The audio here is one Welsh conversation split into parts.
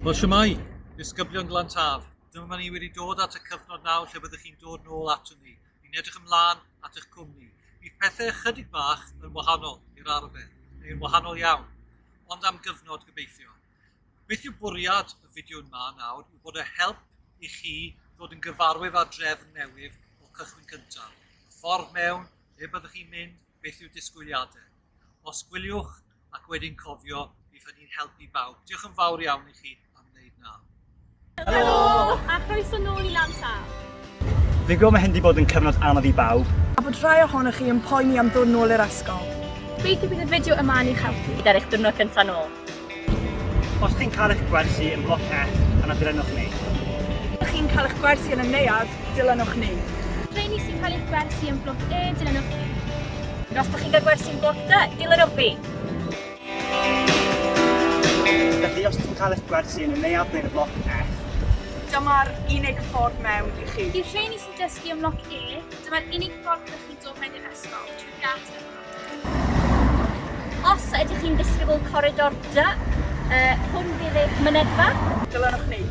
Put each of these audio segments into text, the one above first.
Wel, shwmae, disgyblion Glan Taf. Dyma ni wedi dod at y cyfnod nawr lle byddwch chi'n dod nôl aton ni. Ni'n edrych ymlaen at eich cwmni. Bydd pethau ychydig bach yn wahanol i'r arfer, neu'n wahanol iawn, ond am gyfnod gobeithio. Beth yw bwriad y fideo yma nawr yw bod y help i chi ddod yn gyfarwydd â'r drefn newydd o'r cychwyn cyntaf. Y ffordd mewn, lle byddwch chi'n mynd, beth yw'r disgwyliadau. Os gwyliwch ac wedyn cofio, bydd hynny'n helpu bawb. Diolch yn fawr iawn i chi am wneud 'na. Helo! A chroeso nôl i Lan Taf. Fi'n gwybod mae hyn 'di bod yn cyfnod anodd i bawb. A bod rhai ohonoch chi yn poeni am ddod nôl i'r ysgol. Gobeithio bydd y fideo yma yn eich helpu. Gyda'r eich diwrnod cyntaf nôl. Os chi'n cael eich gwersi yn Bloc F, yna dilynwch ni. Os chi'n cael eich gwersi yn y neuadd, dilynwch ni. Rheini sy'n cael eich gwersi yn Bloc E, dilynwch fi. Os dych chi'n cael gwersi yn Bloc D, dilynwch fi. Felly, os chi'n cael eich gwersi yn y neuadd neu yn y Bloc F, Dyma'r unig ffordd mewn i chi. I'r rheini sy'n dysgu ym Mloc E, dyma'r unig ffordd byddwch chi'n dod mewn i'r ysgol, trwy'r gât yma. Os ydych chi'n ddisgybl coridor D, hwn fydd eich mynedfa. Dilynwch ni.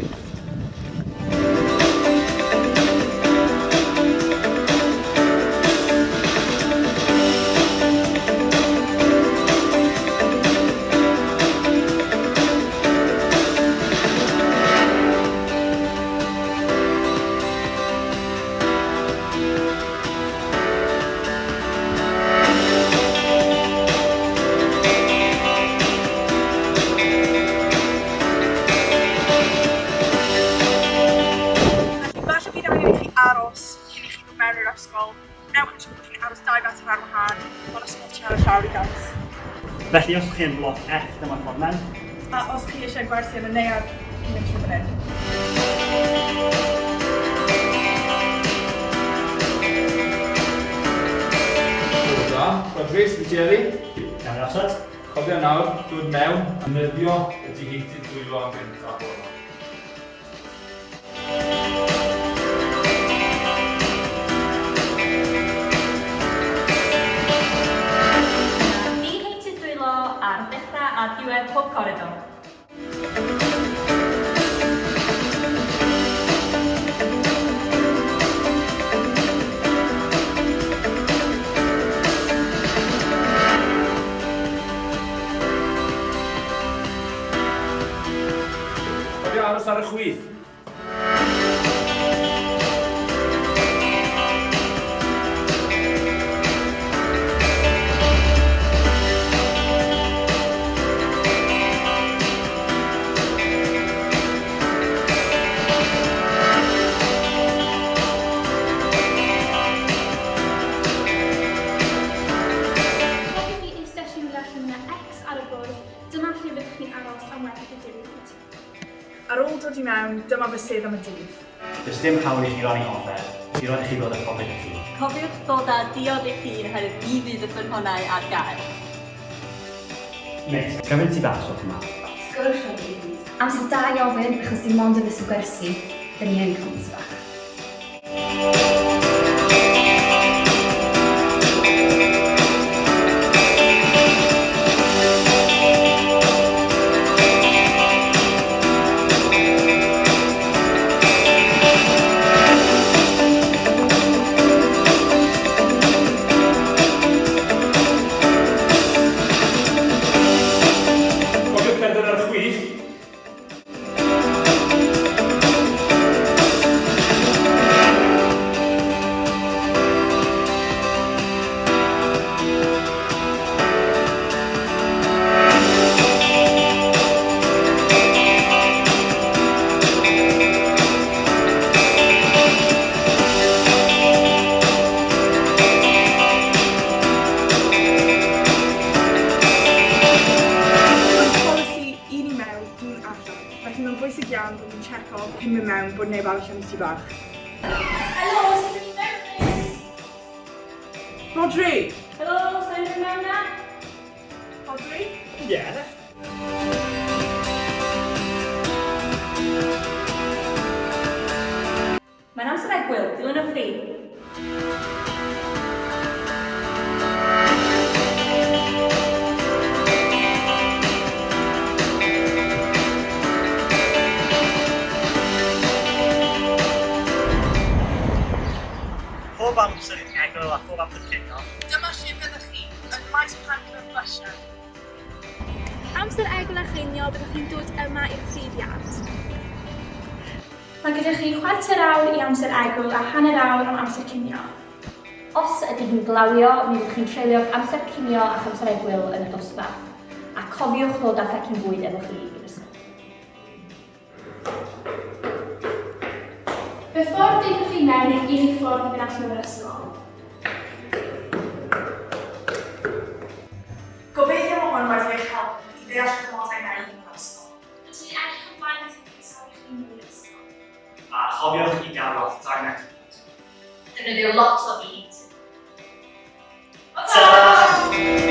Felly, falle bydd angen i chi aros cyn i chi ddod mewn i'r ysgol. Gwnewch yn siŵr bod chi'n aros 2 metr ar wahân. Mae 'na smotiau ar y llawr i guys. Felly os chi yn Bloc F, dyma'r ffordd mewn. A os chi eisiau gwersi yn y neuadd, chi'n mynd trwy fan hyn. Bore da, Rhodri, sut wyt ti heddi? Iawn i osod. Cofia nawr, dod mewn, defnyddio y diheintydd dwylo yn gyntaf bore 'ma. Diheintydd dwylo ar ddechrau a diwedd pob coridor. Cofio aros ar y chwith. Cofiwch i eistedd rhywle lle mae 'na X ar y bwrdd, dyma lle fyddwch chi'n aros am weddill y diwrnod. Ar ôl dod i mewn, dyma fy sedd am y dydd. Does dim hawl i chi rannu offer, bydd rhaid i chi ddod â phopeth i chi. Cofiwch ddod â diod eich hun oherwydd ni fydd y ffynhonnau ar gael. Miss, gofyn ti bach wrth yma. Sgwrsio i gyd. Amser da i ofyn, achos dim ond yn ystod gwersi, dyn ni yn cael bwyta bach. Cofio cerdded ar y chwith. Mae'n polisi un i mewn, un allan. Felly mae'n bwysig iawn bod ni'n checo cyn mynd mewn bod neb arall yn y tŷ bach. Helo, sut ydyn ni'n mewn, miss? Rhodri! Helo, sa'n mynd mewn na? Rhodri? Ie? Mae'n amser egwyl, dilynwch fi. Pob amser egwyl a phob amser cinio. Dyma lle fyddwch chi, yn maes parcio'r bysiau. Amser egwyl a chinio, byddwch chi'n dod yma i'r prif iard. Mae gyda chi chwarter awr i amser egwyl a hanner awr am amser cinio. Os ydy hi'n glawio, mi fyddwch chi'n treulio'ch amser cinio a'ch amser egwyl yn y dosbarth. A cofiwch ddod â phecyn bwyd efo chi i'r ysgol. Y ffordd daethoch chi mewn yw'r unig ffordd i fynd allan o'r ysgol. Gobeithio mae hwn wedi eich helpu i ddeall y cyfnodau newydd yn yr ysgol. Rydyn ni'n edrych ymlaen at eich croesawu chi nôl i'r ysgol. A chofiwch i gael lot 2 metr. Defnyddio lot o ddi-heintyd. Ta!